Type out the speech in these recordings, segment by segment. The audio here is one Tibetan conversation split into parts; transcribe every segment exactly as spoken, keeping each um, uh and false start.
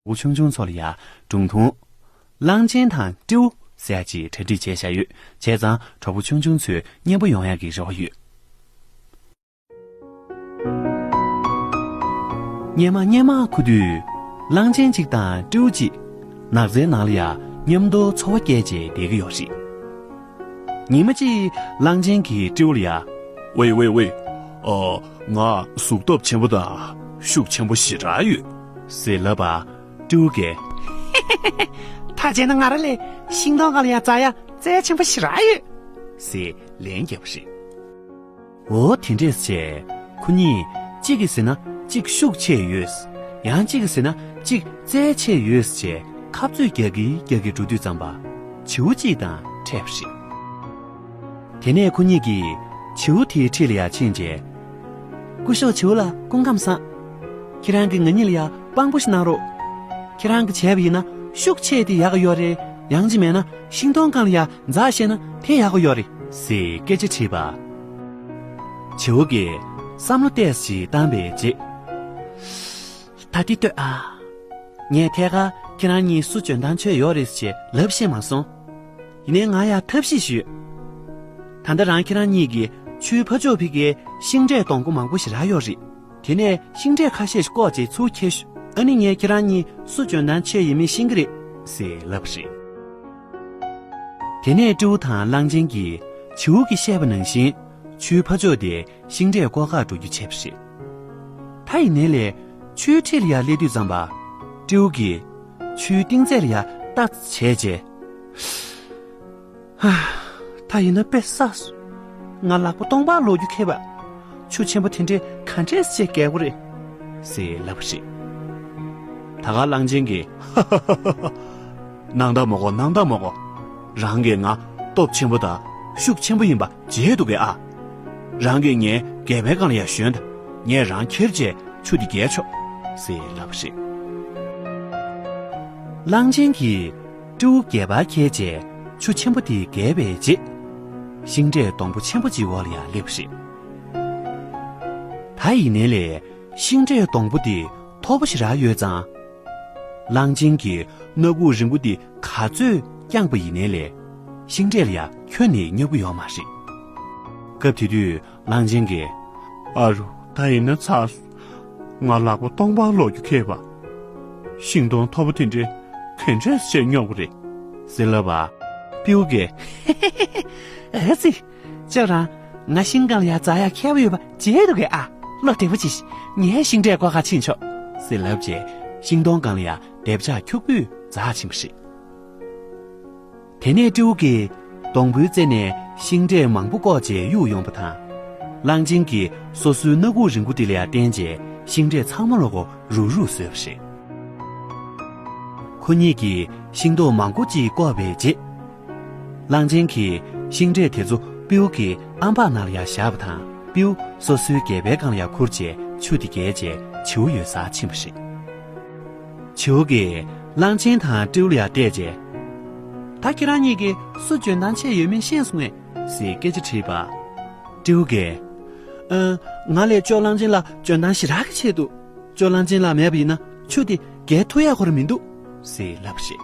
གྲོགས་པོ་ཆུང་ཆུང་ཚོ་ལ་ཡ་སྒྲུང་ཐུང་། གླང་ཆེན་དང་སྤྲེའུ་ཟེར་ཡ་ཅིག་གྲ་སྒྲིག་བྱས་བཞག་ཡོད། བྱས་ཙང་གྲོགས་པོ་ཆུང་ཆུང་ཚོས་སྙན་པོ་ཡོང་ཡ་གི་རེ་བ་ཡོད། སྙེ་མ་སྙེ་མ་ཁུ་དུས། གླང་ཆེན་གཅིག་དང་སྤྲེའུ་གཅིག་ནགས་ཚལ་ནང་ལ་ཡ་མཉམ་དུ་འཚོ་བ་སྐྱེལ་བྱས་བསྡད་ཀྱི་ཡོད་རེད། ཉི་མ་གཅིག་གླང་ཆེན་གྱིས་སྤྲེའུ་ལ་ཡ། ཝེ་ཝེ་ཝེ། ཨ། ང་གཟུགས་སྟོབས་ཆེན་པོ་དང་ཤུགས་ཆེན་པོ་ཞེ་དྲག་ཡོད། ཟེར་ལབ་པ། སྤྲེའུ་གིས། ད་བྱས་ན་ང་རང་ལས་ཤིང་སྡོང་སྒང་ལ་ཡ་འཛེག་ཡ་རྩལ་ཆེན་པོ་ཞེ་དྲག་ཡོད། ཟེར་ལན་བརྒྱབ་པ་རེད། འོ་དེ་འདྲས་བྱས། ཁོ་གཉིས་གཅིག་གིས་ཟེར་ན་གཅིག་ཤུགས་ཆེ་ཡོད། ཡང་གཅིག་གིས་ཟེར་ན་གཅིག་རྩལ་ཆེ་ཡོད་ཅེས་ཁ་རྩོད་རྒྱག་གིན་རྒྱག་གིན་འགྲོ་དུས་ཙམ་པ། བྱིའུ་གཅིག་དང་འཕྲད་པ་རེད། དེ་ནས་ཁོ་གཉིས་ཀྱིས་བྱིའུ་དེའི་འཁྲིས་ལ་ཡ་ཕྱིན་རྗེས། སྐུ་ཞབས་བྱིའུ་ལགས་སྐུ་ཁམས་བཟང་། ཁྱེད་རང་གིས་ང་གཉིས་ལ་ཡ་དཔང་པོ་ཞིག་གནང་རོགས། ཁྱེད་རང་གིས་བྱས་པ་ཡིན་ན་ཤུགས་ཆེ་དེ་ཡག་གི་ཡོད་རེད། ཡང་གཅིག་མེད་ན་ཤིང་སྡོང་སྒང་ལ་ཡ་འཛེག་ཤེས་ན་དེ་ཡག་གི་ཡོད་རེད། ཟེར་སྐད་ཆ་དྲིས་པ། བྱིའུ་གིས་བསམ་བློ་ཏོག་ཙམ་བཏང་བའི་རྗེས། ད་འདི་ལྟོས་ཨ། ངས་ཐད་ཀར་ཁྱེད་རང་གཉིས་སུ་འཇོན་ཐང་ཆེ་ཡོད་རེད་ཅེས་ལབ་ཤེས་མ་སོང་། ཡིན་ནའི་ང་ཡ་ཐབས་ཤེས་ཞུས། ད་ལྟ་རང་ཁྱེད་རང་གཉིས་ཀྱིས་ཆུའི་ཕར་ཕྱོགས་ཕ་གིའི་ཤིང་འབྲས་སྡོང་པོ་མང་པོ་ཞེ་དྲག་ཡོད་རེད། དེ་ནས་ཤིང་འབྲས་ཁ་ཤས་ཤིག་བཀོག་བྱས་ཚུར་ཁྱེར་ཤོག་ཨ་ནི་ངས་ཁྱེད་རང་གཉིས་སུ་འཇོན་ཐང་ཆེ་ཡིན་མིན་ཤེས་ཀྱི་རེད། ཟེར་ལབ་པ་རེད། དེ་ནས་སྤྲེའུ་དང་གླང་ཆེན་གྱིས་བྱིའུ་གིས་བཤད་པ་ནང་བཞིན་ཆུའི་ཕར་ཕྱོགས་དེ་ཤིང་འབྲས་བཀོག་གར་འགྲོ་རྒྱུ་བྱས་པ་རེད། ད་ཡིན་ནའི་ལས་ཆུའི་འཁྲིས་ལ་ཡ་སླེབས་དུས་ཙམ་པ། སྤྲེའུ་གིས་ཆུའི་གཏིང་ཚད་ལ་ཡ་ལྟ་བྱས་རྗེས། ཧ། ད་ཡིན་ན་དཔེ་བསགས་སོང་། ང་ལག་པ་སྟོང་པར་ལོག་རྒྱུ་ཁེལ་བ། ཆུ་ཆེན་པོ་དེ་འདྲས་ག་འདྲས་བྱས་རྒལ་དགོས་རེད། ཟེར་ལབ་པ་རེད། ད་ག་གླང་ཆེན་གྱིས། ཧ་ཧ་ཧ་ཧ། སྣང་དག་མ་གོ། སྣང་དག་མ་གོ། རང་གིས་ང་སྟོབས་ཆེན་པོ་དང་ཤུགས་ཆེན་པོ་ཡིན་པ་བརྗེད་འདུག་གས་ཨ། རང་གིས་ངའི་སྒལ་པའི་སྒང་ལ་ཡ་ཞོན་དང་། ངས་རང་ཁྱེར་བྱས་ཆུ་དེ་བརྒལ་ཆོག་ཟེར་ལབ་པ་རེད། གླང་ཆེན་གྱིས་སྤྲེའུ་སྒལ་པར་འཁྱེར་བྱས་ཆུ་ཆེན་པོ་དེ་བརྒལ་བའི་རྗེས། ཤིང་འབྲས་སྡོང་པོ་ཆེན་པོ་གཅིག་འོག་ལ་ཡ་སླེབས་པ་རེད། ད་ཡིན་ནའི་ལས་ཤིང་འབྲས་སྡོང་པོ་དེ་མཐོ་པོ་ཞེ་དྲག་ཡོད་ཙང་། གླང་ཆེན་གྱིས་སྣ་ཁུག་རིང་པོ་དེ་ག་ཚོད་བརྐྱངས་པ་ཡིན་ནའི་ལས་ཤིང་འབྲས་ལ་ཡ་ཁྱོན་ནས་སྙེག་གི་ཡོད་མ་རེད། སྐབས་དེ་དུས་གླང་ཆེན་གྱིས། ཨ་རོ། ད་ཡིན་ན་ཚར་སོང་། ང་ལག་པ་སྟོང་པར་ལོག་རྒྱུ་ཁེལ་བ། ཤིང་སྡོང་མཐོ་པོ་དེ་འདྲས་ག་འདྲས་བྱས་སྙེག་དགོས་རེད། ཟེར་ལབ་པ། སྤྲེའུ་གིས། ཨ་ཙི། ཅོག་རང་། ང་ཤིང་སྒང་ལ་ཡ་འཛེག་ཡ་མཁས་པོ་ཡོད་པ་བརྗེད་འདུག་གས་ཨ། བློ་བདེ་པོ་བྱེད། ངས་ཤིང་འབྲས་བཀོག་གར་ཕྱིན་ཆོག་ཟེར་ལབ་བྱས་ཤིང་སྡོང་སྒང་ལ་ཡ་རྡེབ་ཆག་འཁྱུག་པོས་འཛེག་ཕྱིན་པ་རེད། དེ་ནས་སྤྲེའུ་གིས་སྡོང་པོའི་རྩེ་ནས་ཤིང་འབྲས་མང་པོ་བཀོག་བྱས་གཡུགས་ཡོང་བ་དང་། གླང་ཆེན་གྱིས་སོ་སོའི་སྣ་ཁུག་རིང་པོ་དེ་ལ་ཡ་བརྟེན་བྱས་ཤིང་འབྲས་ཚང་མ་ལོག་གོ་རུག་རུག་བཟོས་པ་རེད། ཁོ་གཉིས་ཀྱིས་ཤིང་ཏོག་མང་པོ་ཅིག་བཀོག་པའི་རྗེས། གླང་ཆེན་གྱིས་ཤིང་འབྲས་དེ་ཚོ་སྤྲེའུ་གི་ཨམ་ཕྲག་ནང་ལ་ཡ་བཞག་པ་དང་སྤྲེའུ་སོ་སོའི་སྒལ་པའི་སྒང་ལ་ཡ་ཁུར་བྱས་ཆུ་དེ་བརྒལ་བྱས་བྱིའུ་ཡོད་སར་ཕྱིན་པ་རེད། བྱིའུ་གིས་གླང་ཆེན་དང་སྤྲེའུ་ལ་ཡ་བལྟས་རྗེས། ད་ཁྱེད་རང་གཉིས་ཀྱིས་སུ་འཇོན་ཐང་ཆེ་ཡོད་མེད་ཤེས་སོང་ངས་ཟེར་སྐད་ཆ་དྲིས་པ། སྤྲེའུ་གིས། ཨ། ང་ལས་ཅོག་གླང་ཆེན་ལགས་འཇོན་ཐང་ཞེ་དྲག་གི་ཆེ་འདུག་ཅོག་གླང་ཆེན་ལགས་མེད་པ་ཡིན་ན་ཆུ་དེ་བརྒལ་ཐུབ་ཡག་ཁོ་རང་མི་འདུག་ཟེར་ལབ་པ་རེད།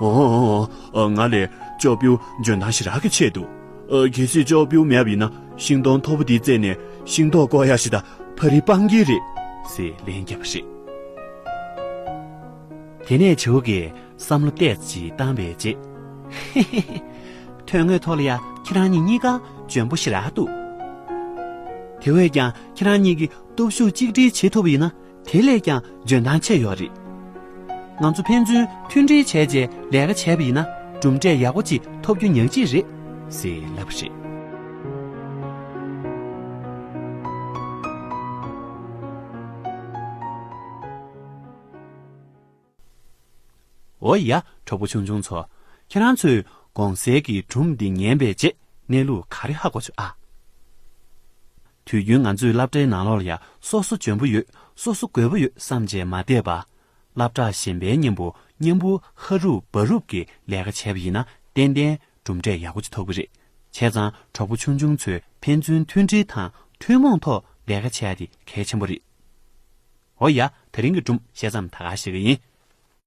འོ་འོ་འོ། ང་ལས་ཅོག་སྤྲེའུ་འཇོན་ཐང་ཞེ་དྲག་གི་ཆེ་འདུག་ཨ། གལ་སྲིད་ཅོག་སྤྲེའུ་མེད་པ་ཡིན་ན་ཤིང་སྡོང་མཐོ་པོ་དེའི་རྩེ་ནས་ཤིང་ཏོག་བཀོག་ཡག་ཞིག་དང་ཕ་རི་སྤང་གི་རེད་ཟེར་ལན་བརྒྱབ་པ་རེད། དེ་ནས་བྱིའུ་གིས་བསམ་བློ་ཏོག་ཙམ་བཏང་བའི་རྗེས། ཧེ་ཧེ་ཧེ། དོན་དངོས་ཐོག་ལ་ཡ་ཁྱེད་རང་གཉིས་གཉིས་ཀ་འཇོན་པོ་ཞེ་དྲག་འདུག་དེ་བས་ཀྱང་ཁྱེད་རང་གཉིས་ཀྱིས་སྟོབས་ཤུགས་གཅིག་སྒྲིལ་བྱེད་ཐུབ་པ་ཡིན་ན་དེ་ལས་ཀྱང་འཇོན་ཐང་ཆེ་ཡོད་རེད། ང་ཚོ་ཕན་ཚུན་མཐུན་སྒྲིལ་བྱས་རྗེས་ལས་ཀ་བྱས་པ་ཡིན་ན་གྲུབ་འབྲས་ཡག་པོ་ཅིག་ཐོབ་རྒྱུ་ཉག་གཅིག་རེད་ཟེར་ལབ་པ་རེད། འོ་ཡ། གྲོགས་པོ་ཆུང་ཆུང་ཚོ། ཁྱེད་རང་ཚོས་གོང་གསལ་གྱི་སྒྲུང་འདི་ཉན་པའི་རྗེས་གནས་ལུགས་ག་རེ་ཧ་གོ་བྱུང་ཨ། དུས་རྒྱུན་ང་ཚོས་སློབ་གྲྭའི་ནང་ལོགས་ལ་ཡ་སོ་སོ་འཇོན་པོ་ཡོད། སོ་སོ་རྒོད་པོ་ཡོད་བསམ་བྱས་མ་བསྡད་པ། སློབ་གྲྭ་གཞན་པའི་མཉམ་པོ་མཉམ་པོ་ཧ་རུབ་བ་རུབ་ཀྱིས་ལས་ཀ་བྱས་པ་ཡིན་ན་ཏན་ཏན་གྲུབ་འབྲས་ཡག་པོ་ཅིག་ཐོབ་ཀྱི་རེད། བྱས་ཙང་གྲོགས་པོ་ཆུང་ཆུང་ཚོས་ཕན་ཚུན་མཐུན་སྒྲིལ་དང་ཐུན་མོང་ཐོག་ལས་ཀ་བྱེད་ཡ་དེ་གལ་ཆེན་པོ་རེད། འོ་ཡ། དེ་རིང་གི་སྒྲུང་བཤད་མཚམས་ད་ག་ཞིག་ཡིན།